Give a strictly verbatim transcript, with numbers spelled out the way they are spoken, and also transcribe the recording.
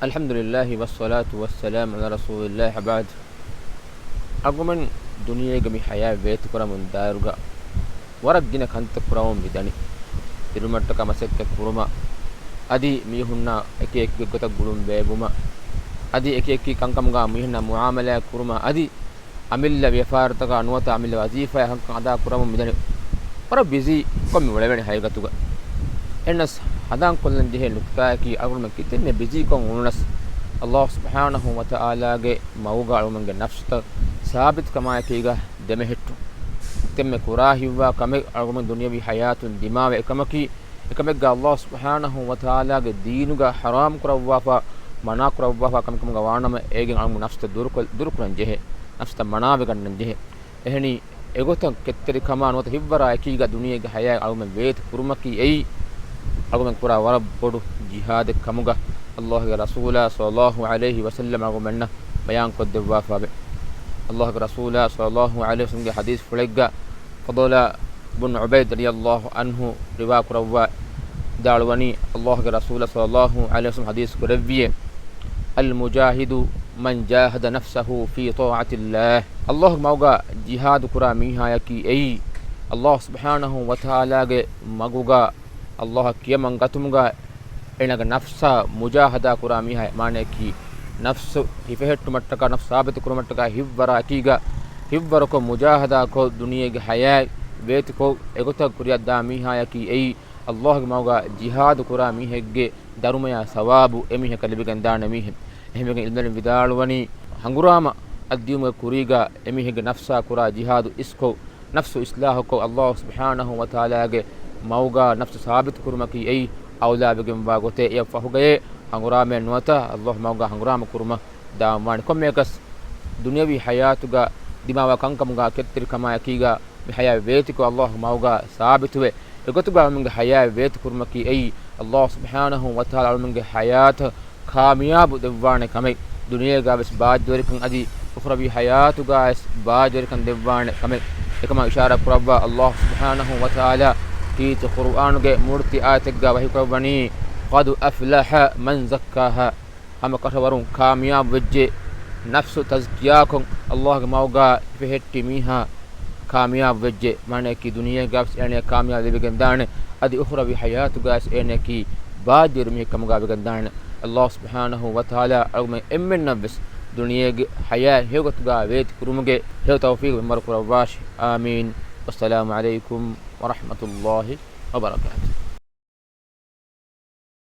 الحمد لله والصلاة والسلام على رسول الله وبعد. އަޅުގަނޑުމެން ދުނިޔޭގެ މި ޙަޔާތް ވޭތުކުރަމުން ދާއިރުގަ ވަރަށް ގިނަ ކަންތައް ކުރަމުން މިދަނީ. ދިރުމަށްޓަކާ މަސައްކަތް ކުރުމަށް، އަދި މީހުންނާ އެކި އެކި ގޮތަށް ގުޅުން ބޭއްވުމަށް، އަދި އެކި އެކި ކަންކަމުގަ މީހުންނާ މުޢާމަލާތް ކުރުމަށް، އަދި އަމިއްލަ ވިޔަފާރިތަކާ ނުވަތަ އަމިއްލަ ވަޒީފާއެއް ކަންކަން އަދާ ކުރަމުން މިދަނީ. ވަރަށް ބިޒީކޮށް މި އުޅެވޭނެ ހަގީގަތުގަ. އެހެނަސް ހަނދާންކޮށްލަން ޖެހޭ ނުކުތާއަކީ، އަޅުގަނޑުމެން ކިތަންމެ ބިޒީކޮށް އުޅުނަސް، ﷲ ސުބްޙާނަހޫ ވަތަޢާލާގެ މަގުގަ އަޅުގަނޑުމެންގެ ނަފްސުތައް ސާބިތުކަމާއެކީގަ ދެމެހެއްޓުން. ކިތަންމެ ކުރާ ހިތްވާ ކަމެއް އަޅުގަނޑުމެން ދުނިޔަވީ ޙަޔާތުން ދިމާވޭ އެކަމަކީ، އެކަމެއްގަ ﷲ ސުބްޙާނަހޫ ވަތަޢާލާގެ ދީނުގަ ޙަރާމް ކުރައްވާފަ، މަނާ ކުރައްވާފަ ކަމެއް ކަމުގަ ވާނަމަ، އޭގެން އަޅުގަނޑު ނަފްސުތައް ދުރުކޮ-، ދުރުކުރަން ޖެހޭ، ނަފްސުތައް މަނާވެގަންނަން ޖެހޭ. އެހެނީ، އެގޮތަށް ކެތްތެރިކަމާ ނުވަތަ ހިތްވަރާ އެކީގަ ދުނިޔޭގެ ޙަޔާތް އަޅުގަނޑުމެން ވޭތު ކުރުމަކީ އެއީ، އަޅުގަނޑުމެން ކުރާ ވަރަށް ބޮޑު ޖިހާދެއް ކަމުގަ، ﷲގެ ރަސޫލާ ޞައްލަﷲު ޢަލައިހި ވަސައްލަމަ އަޅުގަނޑުމެންނަށް ބަޔާންކޮށްދެއްވާފަވޭ. ﷲގެ ރަސޫލާ ޞައްލަﷲު ޢަލައިހި ވަސައްލަމަގެ ޙަދީޘްފުޅެއްގަ، ފުޟައިލު ބުން ޢުބައިދު ރަޟިޔަﷲު ޢަންހު ރިވާ ކުރައްވާ ވިދާޅުވަނީ، ﷲގެ ރަސޫލާ ޞައްލަﷲު ޢަލައިހި ވަސައްލަމަ ޙަދީޘް ކުރެއްވިއޭ، المجاهد من جاهد نفسه في طاعة الله. ﷲގެ މަގުގަ ޖިހާދު ކުރާ މީހާޔަކީ އެއީ، ﷲ ސުބްޙާނަހޫ ވަތަޢާލާގެ މަގުގަ ﷲއަށް ކިޔަމަން ގަތުމުގަ އޭނާގެ ނަފްސާ މުޖާހަދާ ކުރާ މީހާ، މާނަޔަކީ، ނަފްސު ހިފެހެއްޓުމަށްޓަކާ، ނަފްސު ސާބިތު ކުރުމަށްޓަކާ ހިތްވަރާ އެކީގަ، ހިތްވަރުކޮށް، މުޖާހަދާކޮށް، ދުނިޔޭގެ ޙަޔާތް ވޭތުކޮށް، އެގޮތަށް ކުރިއަށްދާ މީހާޔަކީ އެއީ، ﷲގެ މަގުގަ ޖިހާދު ކުރާ މީހެއްގެ ދަރުމަޔާ ސަވާބު އެމީހަކަށް ލިބިގެންދާނެ މީހެއް. އެހެންވެގެން ޢިލްމުވެރިން ވިދާޅުވަނީ، ހަނގުރާމަ އަތްދިޔުމުގެ ކުރީގަ އެމީހެއްގެ ނަފްސާ ކުރާ ޖިހާދު އިސްކޮށް، ނަފްސު އިޞްލާޙުކޮށް، ﷲ ސުބްޙާނަހޫ ވަތަޢާލާގެ މަގުގަ ނަފްސު ސާބިތު ކުރުމަކީ އެއީ އައުލާވެގެންވާ ގޮތޭ. އެއަށްފަހުގައޭ ހަނގުރާމައެއް ނުވަތަ ﷲ މަގުގަ ހަނގުރާމަ ކުރުމަށް ދާންވާނެ. ކޮންމެއަކަސް ދުނިޔަވީ ޙަޔާތުގަ ދިމާވާ ކަންކަމުގަ ކެތްތެރިކަމާއެކީގަ މި ޙަޔާތް ވޭތުކޮށް، ﷲ މަގުގަ ސާބިތުވެ، އެގޮތުގަ އަޅުމެންގެ ޙަޔާތް ވޭތު ކުރުމަކީ އެއީ، ﷲ ސުބްޙާނަހޫ ވަތަޢާލާ އަޅުމެންގެ ޙަޔާތަށް ކާމިޔާބު ދެއްވާނެ ކަމެއް، ދުނިޔޭގަވެސް ބާއްޖަވެރިކަން އަދި އުޚްރަވީ ޙަޔާތުގަވެސް ބާއްޖަވެރިކަން ދެއްވާނެ ކަމެއް. އެކަމަށް އިޝާރާތް ކުރައްވާ ﷲ ސުބްޙާނަހޫ ވަތަޢާލާ ކީރިތި ޤުރުއާނުގެ މޫރިތި އާޔަތެއްގަ ވަޙީކުރައްވަނީ، قد أفلح من زكاها. ހަމަ ކަށަވަރުން ކާމިޔާބު ވެއްޖެ، ނަފްސު ތަޒްކިޔާކޮށް، ﷲގެ މަގުގަ ހިފެހެއްޓި މީހާ ކާމިޔާބު ވެއްޖެ. މާނަޔަކީ ދުނިޔޭގަވެސް އޭނަޔަށް ކާމިޔާބު ލިބިގެންދާނެ. އަދި އުޚްރަވީ ޙަޔާތުގަވެސް އޭނަޔަކީ ބާއްޖަވެރި މީހެއް ކަމުގަ ވެގެންދާނެ. ﷲ ސުބްޙާނަހޫ ވަތަޢާލާ އަޅުގަނޑުމެން އެންމެންނަށްވެސް ދުނިޔޭގެ ޙަޔާތް ހެޔޮގޮތުގަ ވޭތު ކުރުމުގެ ހެޔޮ ތައުފީޤު މިންވަރު ކުރައްވާށި. އާމީން. ވައްސަލާމު ޢަލައިކުމް ވަރަޙްމަތުﷲ ވަބަރަކާތު.